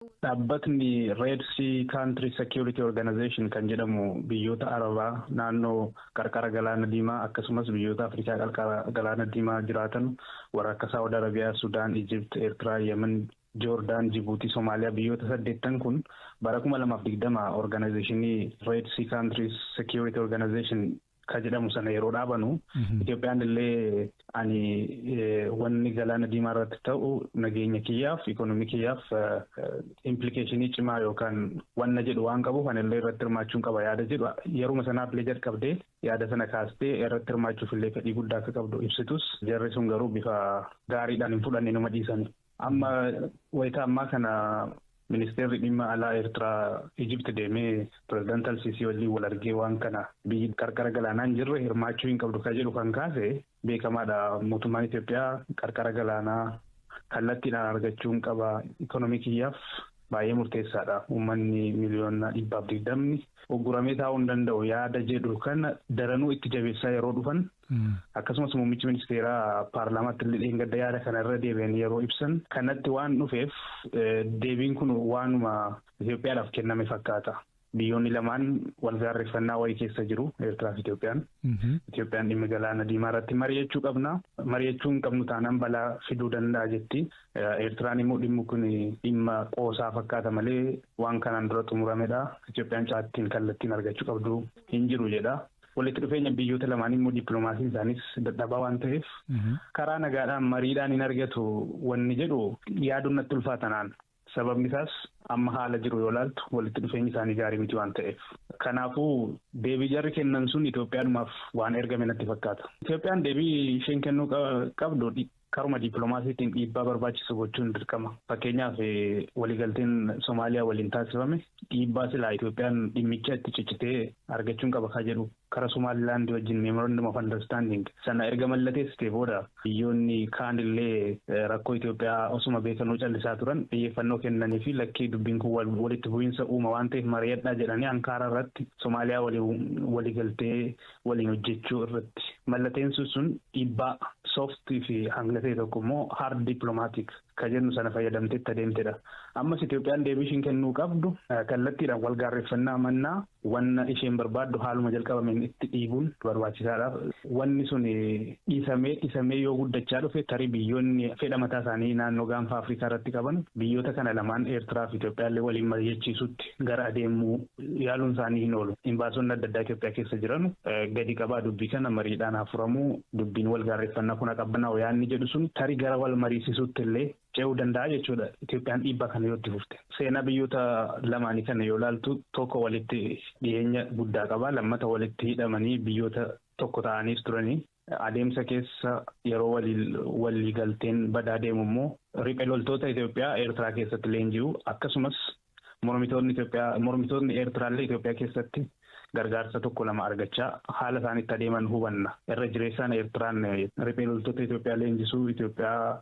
Dhaabbatni Red Sea Country Security Organization kan jedhamu biyyoota Arabaa naannoo qarqara galaana diimaa akkasumas biyyoota Afrikaa qarqara galaana diimaa jiraatan warra akka Saawud Arabiyaa, Sudaan, Ijipt, Eertiraa, Yemen, Joordaan, Jibuutii, Somaaliyaa biyyoota saddeettan kun bara 2020 organizationii Red Sea Country Security Organization ka jedhamu sana yeroo dhaabanu, Itoophiyaan illee ani wanni galaana diimaa irratti ta'u nageenya kiyyaaf, ikonomii kiyyaaf implicationii cimaa yookaan wanna jedhu waan qabuuf ani illee irratti hirmaachuun qaba yaada jedhu yeruma sanaaf illee jalqabdee yaada sana kaastee irratti hirmaachuuf illee fedhii guddaa akka qabdu ibsitus, jarri sun garuu bifa gaariidhaan hin fudhanne, numa dhiisani. Amma wayitaa ammaa kana ministeerri dhimma alaa Eertiraa Ijipt deemee pirezidaant Alsiisii waliin wal argee waan kana biyyi qarqara galaanaa hin jirre hirmaachuu hin qabdu kan jedhu kan kaase beekamaadha. Mootummaan Itoophiyaa qarqara galaanaa kallattiidhaan argachuu hin qaba. Ikonomii kiyyaaf baay'ee murteessaadha. Uummanni 120,000,000 ogguramee taa'uu hin danda'u yaada jedhu kana daranuu itti jabeessaa yeroo dhufan, akkasumas muummichi ministeeraa paarlaamaatti illee dheengadda yaada kana irra deebi'an yeroo ibsan kanatti waan dhufeef, deebiin kun waanuma Itoophiyaadhaaf kenname fakkaata. Biyyoonni lamaan wal gaarreeffannaa wayii keessa jiru, Eertiraa fi Itoophiyaan. Itoophiyaan dhimma galaana diimaa irratti mari'achuu qabna. Mari'achuu hin qabnu taanaan balaa fiduu danda'a jetti. Eertiraan immoo dhimmi kun dhimma qoosaa fakkaata malee waan kanaan dura xumuramedha. Itoophiyaan caattiin kallattiin argachuu qabdu hin jiru jedha. Walitti dhufeenya biyyoota lamaan immoo dippiloomaasiin isaanis dadhabaa waan ta'eef karaa nagaadhaan mariidhaan hin argatu wanni jedhu yaaduun natti ulfaatanaan. Sababni isaas amma haala jiru yoo ilaaltu walitti dhufeenyi isaanii gaarii miti waan ta'eef. Kanaafuu deebii jarri kennan sun Itoophiyaadhumaaf waan ergame natti fakkaata. Itoophiyaan deebii isheen kennuu qabdu karuma dippiloomaasiitiin dhiibbaa barbaachisu gochuun dirqama. Fakkeenyaaf, waliigalteen Somaaliyaa waliin taasifame dhiibbaa silaa Itoophiyaan dhimmicha itti ciccitee argachuun qaba kan jedhu kara Somaalilaandii wajjin memorandum of understanding sana erga mallateessitee booda biyyoonni kaan illee rakkoo Itoophiyaa osuma beekanuu callisaa turan xiyyeeffannoo kennanii fi lakkii, dubbiin kun walitti bu'iinsa uuma waan ta'eef mari'adhaa jedhanii Ankaaraa irratti Somaaliyaa waliin waliigaltee waliin hojjechuu irratti mallateen sun dhiibbaa soft fi hanga ta'e tokko immoo hard diplomatic ka jennu sana fayyadamteetti adeemtedha. Ammas Itoophiyaan deebii ishiin kennuu qabdu kallattiidhaan wal gaarreeffannaa mannaa wanna isheen barbaaddu haaluma jalqabameen itti dhiibuun barbaachisaadha. Wanni sun dhiisamee dhiisamee yoo guddachaa dhufe, tarii biyyoonni fedha mataa isaanii naannoo gaanfa Afrikaa irratti qaban biyyoota kana lamaan, Eertiraa fi Itoophiyaa illee waliin mari'achiisutti gara adeemuu yaaluun isaanii hin oolu. Imbaasonni adda addaa Itoophiyaa keessa jiran gadi qabaa, dubbii kana mariidhaan hafuramuu, dubbiin wal gaarreeffannaa kun qabbanaa'u yaadni jedhu sun tarii gara wal mariisisuutti illee ce'uu danda'a jechuudha. Itoophiyaan dhiibbaa kana yoo itti fufte. Seenaa biyyoota lamaanii kana yoo ilaaltu, tokko walitti dhiyeenya guddaa qaba. Lammata walitti hidhamanii biyyoota tokko ta'aniis turanii. Adeemsa keessa yeroo walii galteen badaa deemu immoo riphee loltoota Itoophiyaa Eertiraa keessatti leenji'u, akkasumas mormitoonni Itoophiyaa, mormitoonni Eertiraallee Itoophiyaa keessatti gargaarsa tokko lama argachaa haala isaan itti adeeman hubanna. Irra jireessaan Eertiraan riphee loltoota Itoophiyaa leenjisuu, Itoophiyaa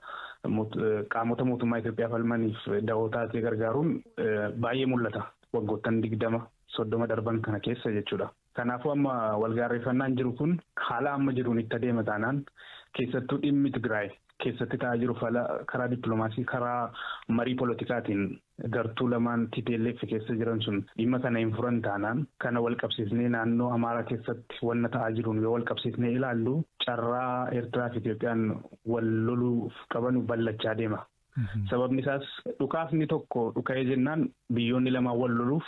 qaamota mootummaa Itoophiyaa falmaniif da'oo taatee gargaaruun baay'ee mul'ata. Waggoottan 20 30 darban kana keessa jechuudha. Kanaafuu amma walgaarreeffannaan jiru kun haala amma jiruun itti adeema taanaan, keessattuu dhimmi Tigraay keessatti ta'aa jiru fala karaa dippiloomaasii, karaa marii poolitikaatiin gartuu lamaan TPLF keessa jiran sun dhimma kana hin furan taanaan, kana wal qabsiisnee naannoo Amaaraa keessatti wanna ta'aa jiruun yoo wal qabsiisnee ilaallu, carraa Eertiraa fi Itoophiyaan wal loluuf qabanu bal'achaa deema. Sababni isaas dhukaasni tokko dhuka'ee jennaan biyyoonni lamaan wal loluuf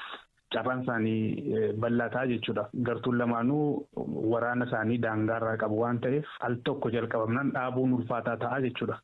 carraan isaanii bal'aa ta'a jechuudha. Gartuun lamaanuu waraana isaanii daangaarraa qabu waan ta'eef al tokko jalqabamnaan dhaabuun ulfaataa ta'a jechuudha.